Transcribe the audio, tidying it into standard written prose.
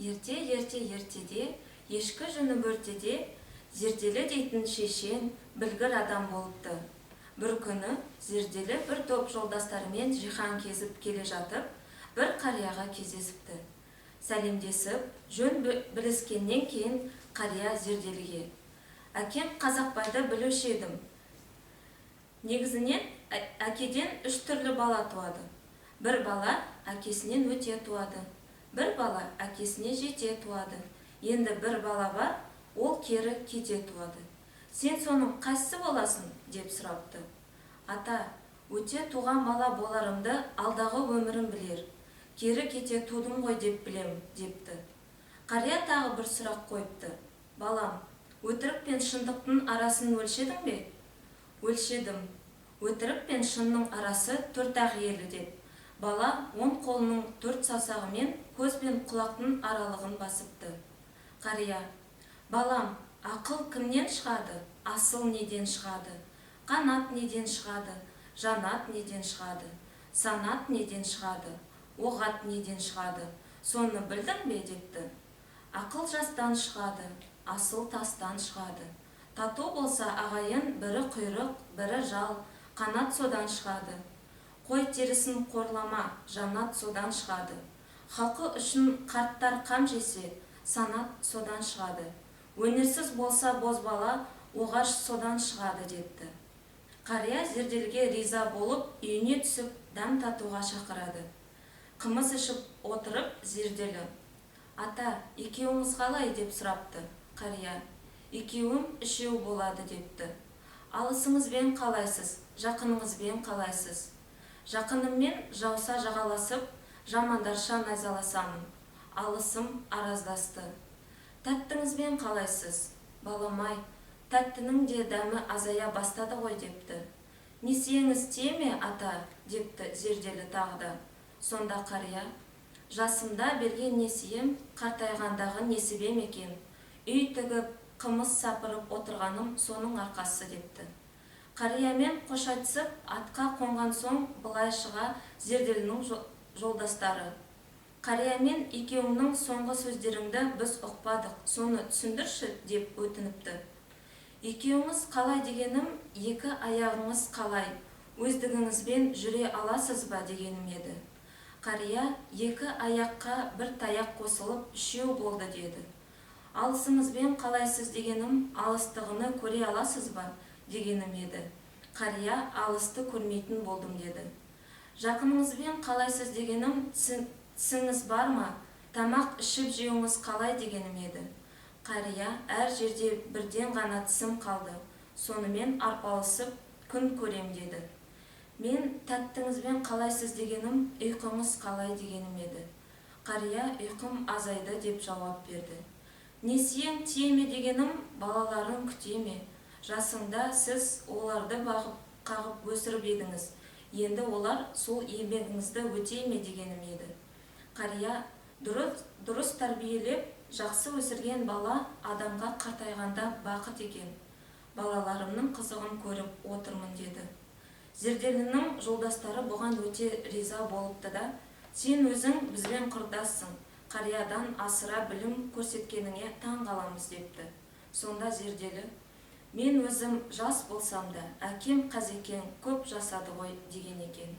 Ерте-ерте ертеде, ешкі жүні бөртеде Зерделі дейтін шешен, білгір адам болыпты. Бір күні Зерделі бір топ жолдастарымен жиһан кезіп келе жатып, бір қарияға кездесіпті. Сәлемдесіп, жөн біліскеннен кейін қария Зерделіге: «Әкем Қазақбайды білуші едім. Негізінен әкеден үш түрлі бала туады. Бір бала әкесінен өте туады, бір бала әкесіне жете туады, енді бір бала бар, ол кері кете туады. Сен соның қайсысы боласың?» – деп сұрапты. «Ата, өте туған бала боларымды алдағы өмірім білер, кері кете тудым ғой деп білем», – депті. Қария тағы бір сұрақ қойыпты: «Балам, өтірік пен шындықтың арасын өлшедің бе?» «Өлшедім. Өтірік пен шынның арасы төрт-ақ елі», – деп бала оң қолының төрт саусағымен көз бен құлақтың аралығын басыпты. Қария: «Балам, ақыл кімнен шығады? Асыл неден шығады? Қанат неден шығады? Жанат неден шығады? Санат неден шығады? Оғат неден шығады? Соны білдің бе?» – депті. «Ақыл жастан шығады, асыл тастан шығады. Тату болса ағайын, бірі құйрық, бірі жал, қанат содан шығады. Қой терісін қорлама, жанат содан шығады. Халқы үшін қарттар қам жесе, санат содан шығады. Өнерсіз болса бозбала, оғаш содан шығады», – депті. Қария Зерделіге риза болып, үйіне түсіп, дәм татуға шақырады. Қымыз ішіп отырып, Зерделі: «Ата, екеуіңіз қалай?» – деп сұрапты. Қария: «Екеуім үшеу болады», – депті. «Алысыңызбен қалайсыз, жақыныңызбен қалайсыз?» «Жақыныммен жауса жағаласып, жамандарша найзаласамын. Алысым араздасты». «Тәттіңізбен қалайсыз?» «Балам-ай, тәттінің де дәмі азая бастады ғой», – депті. «Несиеңіз тие ме, ата?» – депті Зерделі тағы да. Сонда қария: «Жасымда берген несием қартайғандағы несібем екен. Үй тігіп, қымыз сапырып отырғаным соның арқасы», – депті. Қариямен қош айтысып, атқа қонған соң былай шыға Зерделінің жолдастары: «Қариямен екеуіңнің соңғы сөздеріңді біз ұқпадық, соны түсіндірші», – деп өтініпті. «Екеуіңіз қалай дегенім, екі аяғыңыз қалай, өздігіңізбен жүре аласыз ба дегенім еді». Қария: «Екі аяққа бір таяқ қосылып, үшеу болды», – деді. «Алысыңызбен қалайсыз дегенім, алыстығыны көре аласыз ба дегенім еді». Қария: «Алысты көрмейтін болдым», – деді. «Жақыныңызбен қалайсыз дегенім, тісіңіз бар ма, тамақ ішіп жеуіңіз қалай дегенім еді». Қария: «Әр жерде бірден ғана тісім қалды, сонымен арпалысып күн көрем», – деді. «Мен тәттіңізбен қалайсыз дегенім, ұйқыңыз қалай дегенім еді». Қария: «Ұйқым азайды», – деп жауап берді. «Несиең тие ме дегенім, балаларың күте ме? Жасыңда сіз оларды бағып қағып өсіріп едіңіз, енді олар сол еңбегіңізді өтей ме дегенім еді». Қария: «Дұрыс тәрбиелеп, жақсы өсірген бала адамға қартайғанда бақыт екен. Балаларымның қызығын көріп отырмын», – деді. Зерделінің жолдастары бұған өте риза болыпты да: «Сен өзің бізбен құрдассың, қариядан асыра білім көрсеткеніңе таң қаламыз», – депті. Сонда Зерделі: «Мен өзім жас болсам да, әкем Қазекең көп жасады ғой», – деген екен.